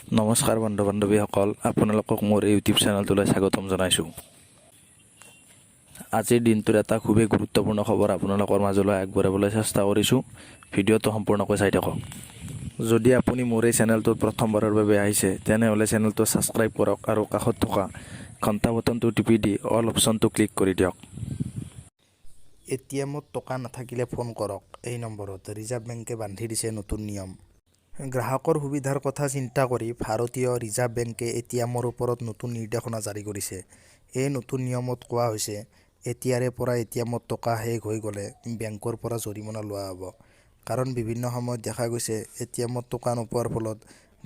নমস্কাৰ বন্ধু বান্ধৱীসকল, আপোনালোকক মোৰ এই ইউটিউব চেনেলটোলৈ স্বাগতম জনাইছোঁ। আজিৰ দিনটোৰ এটা খুবেই গুৰুত্বপূৰ্ণ খবৰ আপোনালোকৰ মাজলৈ আগবঢ়াবলৈ চেষ্টা কৰিছোঁ। ভিডিঅ'টো সম্পূৰ্ণকৈ চাই থাকক। যদি আপুনি মোৰ এই চেনেলটোত প্ৰথমবাৰৰ বাবে আহিছে, তেনেহ'লে চেনেলটো ছাবস্ক্ৰাইব কৰক আৰু কাষত থকা ঘণ্টা বটনটো টিপি দি অল অপশ্যনটো ক্লিক কৰি দিয়ক। এটিএমত টকা নাথাকিলে ফোন কৰক এই নম্বৰত, ৰিজাৰ্ভ বেংকে বান্ধি দিছে নতুন নিয়ম। গ্ৰাহকৰ সুবিধাৰ কথা চিন্তা কৰি ভাৰতীয় ৰিজাৰ্ভ বেংকে এটিএমৰ ওপৰত নতুন নিৰ্দেশনা জাৰি কৰিছে। এই নতুন নিয়মত কোৱা হৈছে, এতিয়াৰে পৰা এটিএমত টকা শেষ হৈ গ'লে বেংকৰ পৰা জৰিমনা লোৱা হ'ব। কাৰণ বিভিন্ন সময়ত দেখা গৈছে, এটিএমত টকা নোপোৱাৰ ফলত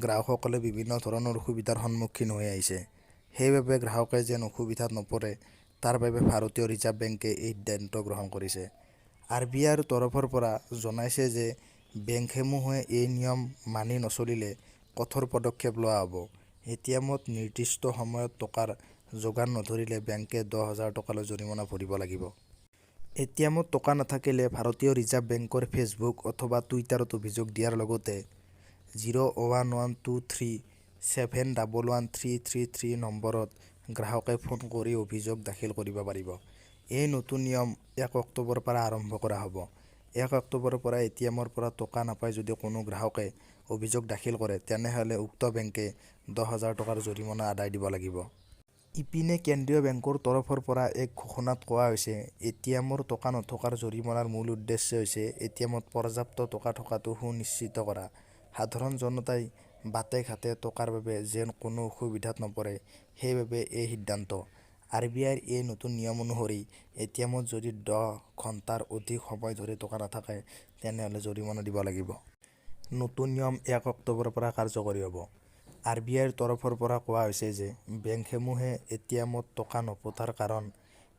গ্ৰাহকসকলে বিভিন্ন ধৰণৰ অসুবিধাৰ সন্মুখীন হৈ আহিছে। সেইবাবে গ্ৰাহকে যেন অসুবিধাত নপৰে, তাৰ বাবে ভাৰতীয় ৰিজাৰ্ভ বেংকে এই সিদ্ধান্ত গ্ৰহণ কৰিছে। আৰ বি আইৰ তৰফৰ পৰা জনাইছে যে বেংকসমূহে এই নিয়ম মানি নচলিলে কঠোৰ পদক্ষেপ লোৱা হ'ব। এটিএমত নিৰ্দিষ্ট সময়ত টকাৰ যোগান নধৰিলে বেংকে 10,000 টকালৈ জৰিমনা ভৰিব লাগিব। এটিএমত টকা নাথাকিলে ভাৰতীয় ৰিজাৰ্ভ বেংকৰ ফেচবুক অথবা টুইটাৰত অভিযোগ দিয়াৰ লগতে 01123711333 নম্বৰত গ্ৰাহকে ফোন কৰি অভিযোগ দাখিল কৰিব পাৰিব। এই নতুন নিয়ম 1 অক্টোবৰৰ পৰা আৰম্ভ কৰা হ'ব। 1 অক্টোবৰৰ পৰা এটিএমৰ পৰা টকা নাপাই যদি কোনো গ্ৰাহকে অভিযোগ দাখিল কৰে, তেনেহ'লে উক্ত বেংকে 10,000 টকাৰ জৰিমনা আদায় দিব লাগিব। ইপিনে, কেন্দ্ৰীয় বেংকৰ তৰফৰ পৰা এক ঘোষণাত কোৱা হৈছে, এটিএমৰ টকা নথকাৰ জৰিমনাৰ মূল উদ্দেশ্য হৈছে এটিএমত পৰ্যাপ্ত টকা থকাটো সুনিশ্চিত কৰা। সাধাৰণ জনতাই বাটে-ঘাটে টকাৰ বাবে যেন কোনো অসুবিধাত নপৰে, সেইবাবেই এই সিদ্ধান্ত। আৰ বি আইৰ এই নতুন নিয়ম অনুসৰি এটিএমত যদি 10 ঘণ্টাৰ অধিক সময় ধৰি টকা নাথাকে, তেনেহ'লে জৰিমনা দিব লাগিব। নতুন নিয়ম 1 অক্টোবৰৰ পৰা কাৰ্যকৰী হ'ব। আৰ বি আইৰ তৰফৰ পৰা কোৱা হৈছে যে বেংকসমূহে এটিএমত টকা নপতাৰ কাৰণ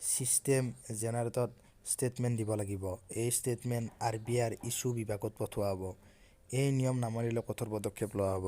ছিষ্টেম জেনেৰেটড ষ্টেটমেণ্ট দিব লাগিব। এই ষ্টেটমেণ্ট আৰ বি আইৰ ইছ্যু বিভাগত পঠোৱা হ'ব। এই নিয়ম নামানিলে কঠোৰ পদক্ষেপ লোৱা হ'ব।